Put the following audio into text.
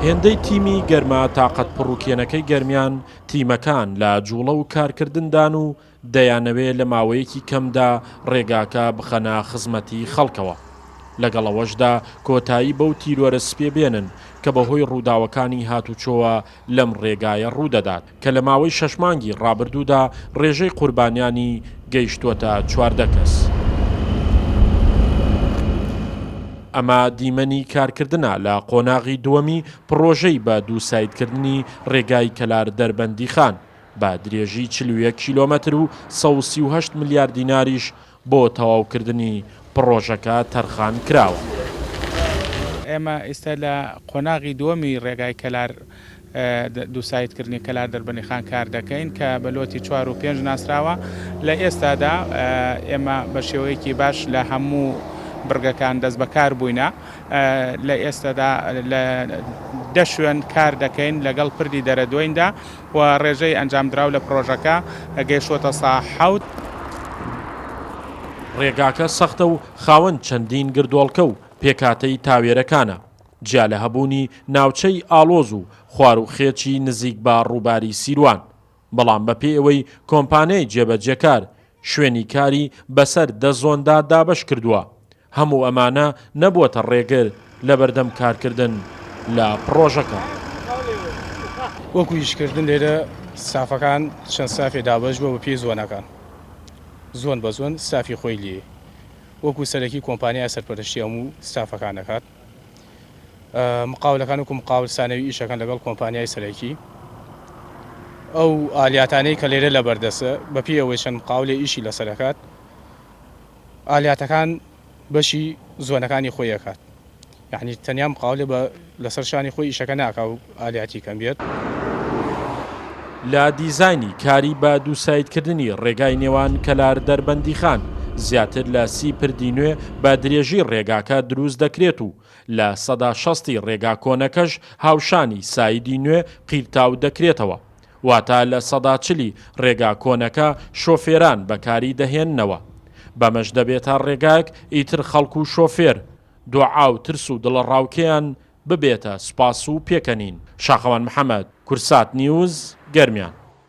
هێندەی تیمی گەرما تاقەت پڕوکێنەکەی گەرمیان، تیمەکان لە جوڵە و کارکردندان و دەیانەوێ لە ماوەیەکی کەمدا ڕێگاکە بخەنە خزمەتی خەڵکەوە. لەگەڵ ئەوەشدا کۆتایی بەو تیرۆرە سپیە بێنن کە بەهۆی ڕووداوەکانی هاتوچۆوە لەم ڕێگایە ڕوودەدات کە لە ماوەی شەش مانگی ڕابردوودا ڕێژەی قوربانیانی گەیشتووەتە 14 کەس. ئەمە دیمەنی کارکردنە لە قۆناغی دووەمی پڕۆژەی بە دووسایدکردنی ڕێگای کەلار دەربەندیخان بە درێژی 41 کیلۆمەتر و 138 ملیار دیناریش بۆ تەواوکردنی پڕۆژەکە تەرخان کراوە. ئێمە ئیستا لە قۆناغی دووەمی ڕێگای کەلار دووسایدکردنی کەلار دەربەندیخان کار دەکەین کە بە لۆتی چوار و پێنج ناسراوە. لە ئێستادا ئێمە بە شێوەیەکی باش لە هەموو بڕگەکان دەست بەکار بووینە. لە ئێستادا لە دە شوێن کار دەکەین لەگەڵ پردی دەرەدۆیندا. و ڕێژەی ئەنجامدراو لە پڕۆژەکە گەیشتووەتە سا حەوت. ڕێگاکە سەختە و خاوەن چەندین گردۆڵکە و پێکهاتەی تاوێرەکانە، جیا لە هەبوونی ناوچەی ئاڵۆز و خواروخێچی نزیک بە ڕووباری سیروان، بەڵام بەپێی ئەوەی کۆمپانیای جێبەجێکار شوێنی کاری بەسەر دە زۆندا دابەش کردووە، هەموو ئەمانە نەبووەتە ڕێگر لەبەردەم کارکردن لە پڕۆژەکە. وەکو ئیشکردن لێرە ستافەکان چەند ستافێ دابەش بووە بەپێی زۆنەکان زۆن بە زۆن ستافی خۆی لێیە وەکو سەرەکی کۆمپانیا سەرپەرشتی هەموو ستافەکان دەکات مقاولەکان وەکو مقاول سانەوی ئیشەکەن لەگەڵ کۆمپانیای سەرەکی ئەو ئالیاتانەی کە لێرە لەبەردەستە بەپێی ئەوەی چەند مقاولێ ئیشی لەسەر دەکات ئالیاتەکان بەشی زۆنەکانی خۆی ئەکات یەعنی تەنیا مقاولێ بە لەسەر شانی خۆی ئیشەکە ناکا و ئالیاتی کەم بێت. لە دیزاینی کاری بە دووسایدکردنی ڕێگای نێوان کەلار دەربەندیخان، زیاتر لە سی پردی نوێ بە درێژی ڕێگاکە دروست دەکرێت و لە سەدا شەستی ڕێگا کۆنەکەش هاوشانی سایدی نوێ قیرتاو دەکرێتەوە، واتە لە سەدا 40ی ڕێگا کۆنەکە شۆفێران بەکاری دەهێننەوە. بەمەش دەبێتە ڕێگایەک ئیتر خەڵک و شۆفێر دوعا و ترس و دڵەڕاوکێیان ببێتە سوپاس و پێکەنین. شاخەوان محەمەد، کورسات نیوز، گەرمیان.